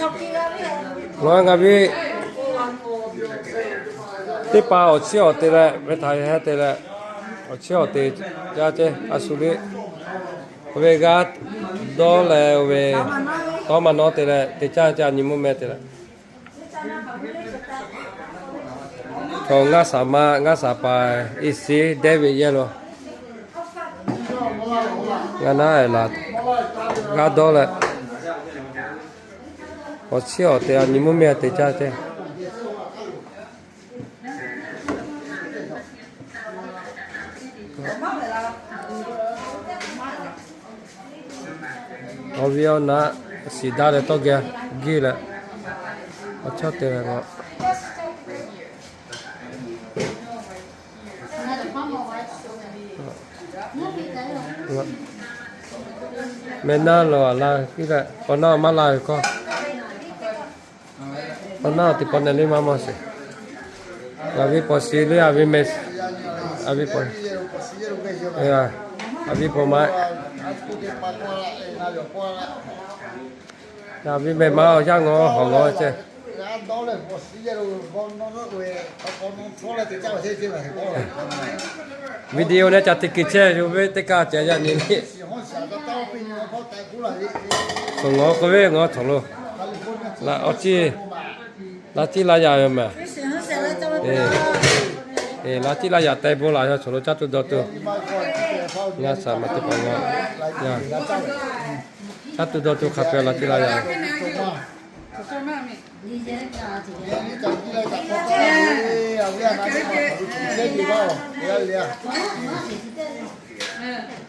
Ngaˬ ve teˇ pa awˬ chiˉ awˬ te leh ve htaꞈ heh te leh, awˬ chiˉ awˬ te jaˇ ceh a shu le. Oˇ ve g'aˇ dawˇ leh oˇ ve tawˇ ma nawˉ te leh te caˇ ceh a nyi mvuhˇ meh te leh, chaw ngaˇ shaˍ ma ngaˇ shaˍ pa iˉ shiˉ dehˉ ve yehˇ lo, ngaˬ naˉ laˬ g'aˇ dawˇ leh awˬ chiˉ awˬ te a nyi mvuhˇ meh te caˇ ceh. Awˬ viˉ awˬ naˆ shiˍ daꞈ leh tawˇ geh giˇ leh, awˬ chawˇ te leh a meh naˉ lo a la kiˇ leh, awˬ naˆ maˇ la ve kawˇ. Awˬ naˆ awˬ teˇ pawˆ neh le maˇ mawˬ sheˍ. Aˬ viˉ paw shiˍ le, aˬ viˉ meh, aˬ viˉ paw, aˬ viˉ paw ma, aˬ viˉ meh maˇ awˬ yanˇ ngawˬ hawˬ ngawˬ ceh. Video neh ca te kiˬ chehˇ ve teˇ kaˇ ceh yaˇ nyi le. Suhˍ ngawˬ k'oˆ ve ngawˬ cawˬ lo. Awˬ ciˉ, laꞈ ciˉ laˇ yaꞈ ve meh. Laꞈ ciˉ laˇ yaꞈ teh bon laˬ yaw cawˬ lo caˇ tuˬ dawˬ tuˬ. Ngaˇ shaˍ ma teˇ hpaˍ ngaˬ caˇ tuˬ dawˬ tuˬ hk'a peu-eˬ laꞈ ciˉ laˇ yaꞈ ve.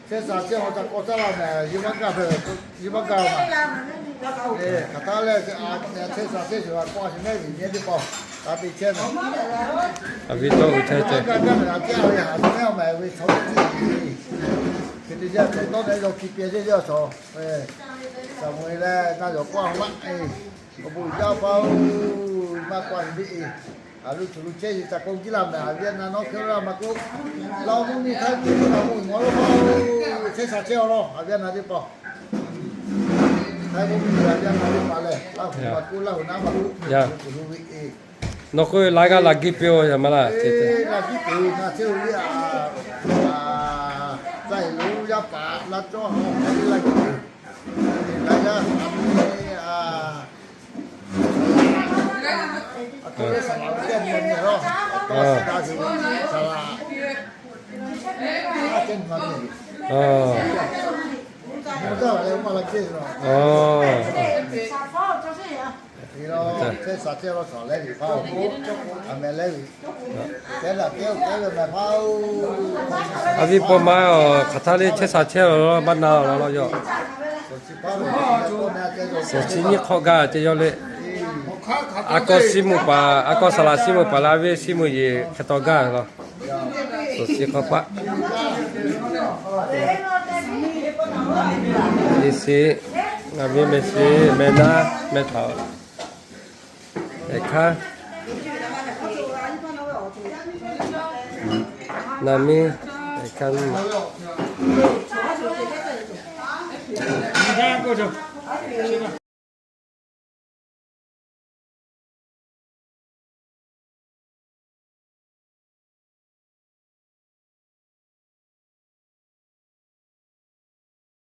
Chehˇ sha chehˇ haw ca k'aw caˇ la mehˍ, yawˇ maˇ gaˇ ve, yawˇ maˇ gaˇ ma. Hk'aˬ htaˇ lehˬ, chehˇ sha chehˇ sha k'aw a shu mehˆ ve nyi teˇ paw, ka te chehˇ mehˍ. Aˬ viˉ tawˇ uiˍ chehˇ ceh. Gaˇ gaˇ mehˍ la, teˇ a ve haꞈ mehˆ a mehˍ ve chaw teˇ chi, hk'e te yaˇ cawˬ dawˇ leh yawˇ hki pehˍ teˇ yaˇ chaw, shaˍ mo e leh na yawˬ k'aw a maˇ e, awˬ bon uiˍ jaˇ paˇ oˬ, maˇ k'aw a ve e. A lu tuˬ lu chehˇ ve ca k'oˆ jiˇ la mehˍ, aˬ viˉ a na nawˉ hk'e la maˇ k'oˆ, Laˇ huˍ mvuhˇ miˬ Htaiˇ mvuhˇ miˬ a mvuhˇ miˬ ngaw lo paˇ oˬ, chehˇ sha chehˇ a lawˬ, aˬ viˉ a na teˇ paw. Htaiˇ mvuhˇ miˬ aˬ viˉ a na teˇ paw lehˬ, Laˇ huˍ maˇ k'oˆ, Laˇ huˍ naˉ maˇ k'oˆ, tuˬ lu ve e. Nawˬ k'oˆ ve la g'aˇ la giˇ piˇ-oˬ, yaꞈ maˇ laˇ. Te te, la giˇ piˇ-oˬ, na chehˇ ve a, ca e lo yaˇ paˍ laˇ cawˇ ha la giˇ piˇ-oˬ. Te la yaˇ a, a, A viˉ paw ma, hk'aˬ htaˇ le chehˇ sha chehˇ la maˇ na la la yawˇ. Suhˍ chi nyiˇ hk'awꞈ gaˇ ceh yawˇ le. A kawˇ siˉ mvuhˇ paˍ, a kawˇ saˍ laꞈ siˉ mvuhˇ paˍ leh a viˉ siˉ mvuhˇ yeˬ hk'e taw gaˇ la. Suhˍ chi hk'awꞈ paˆ. Yeˬ shiˍ, a viˉ meh shiˍ, meh naˉ, meh htaꞈ, eˬ hkaˇ, na miˇ, eˬ hkaˇ,